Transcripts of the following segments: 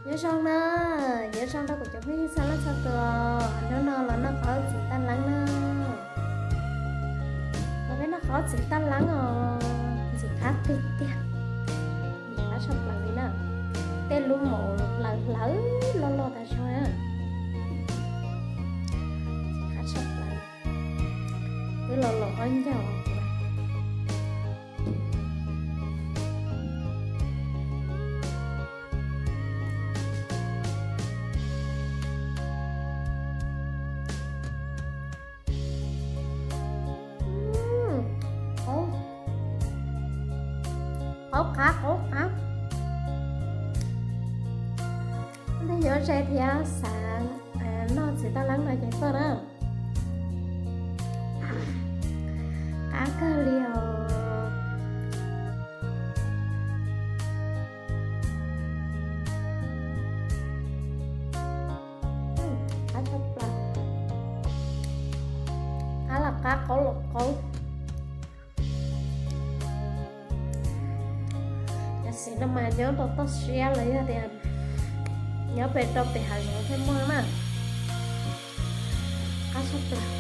Nyob zoo na, nyob zoo rau kuv cov phooj ywg txhua leej txhua tus, hnub no los noj qhov txiv taj leeb na. Los peb noj qhov txiv taj leeb os, ntxim qab tiag tiag, ntxim qab tshaj plaws li na. Tej lub maum hlawv hlawv loj loj tas zog na, ntxim qab tshaj plaws. Twb los los ob ncaug. Qaub qab, qaub qab. Ntej yuav ze thiab xav noj txiv taj leeb no ces tuaj na. Qab kawg li os. Qab tshaj plaws. Qab los qab, qaub los qaub. Cov xim no mas nyob rau toj siab los yog tias nyob pem rau pem hav zoov thiaj muaj na. Qab tshaj plaws.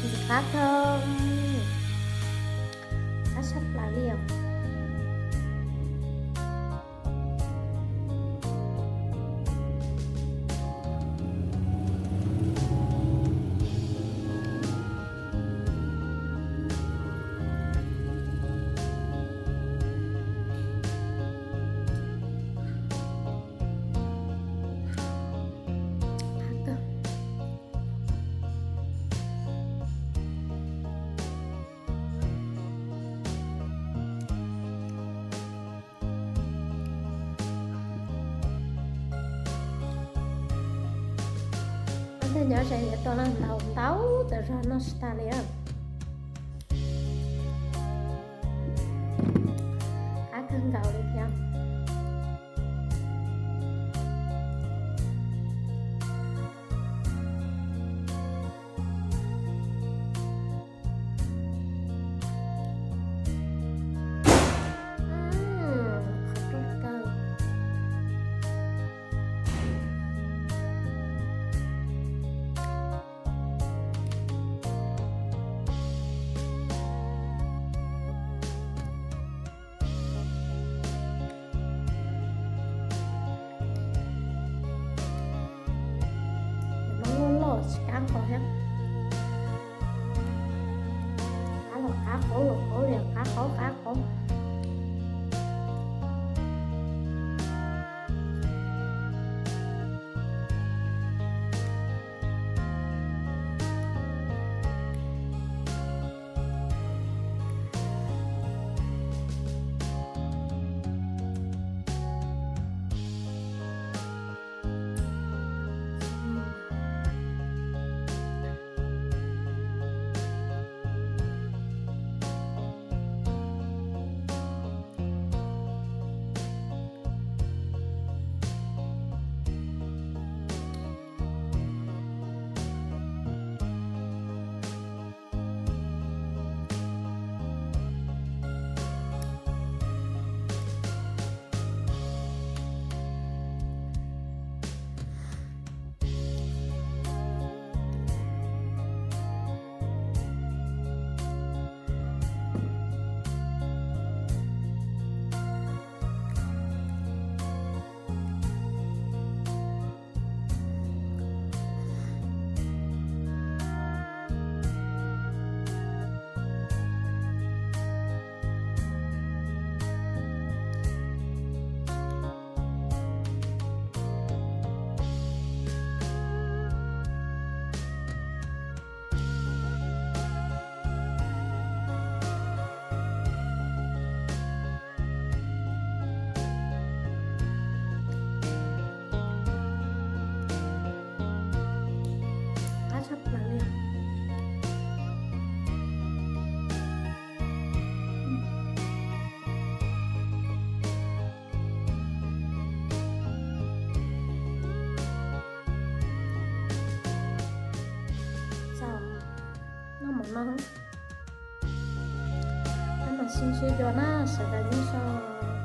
Ntxim qab kawg, qab tshaj plaws li os. Ua ntej nyob ze yuav tau los ntau ntau tas zog noj tsis tas li. Qab kawg nkaus li thiab. Loj loj tsis qab nqos thiab. Qab los qab, qaub los qaub li, qab qaub qab qaub. Qab tshaj plaws li. Noj mov no. Sib ntsib dua na, sawv daws nyob zoo.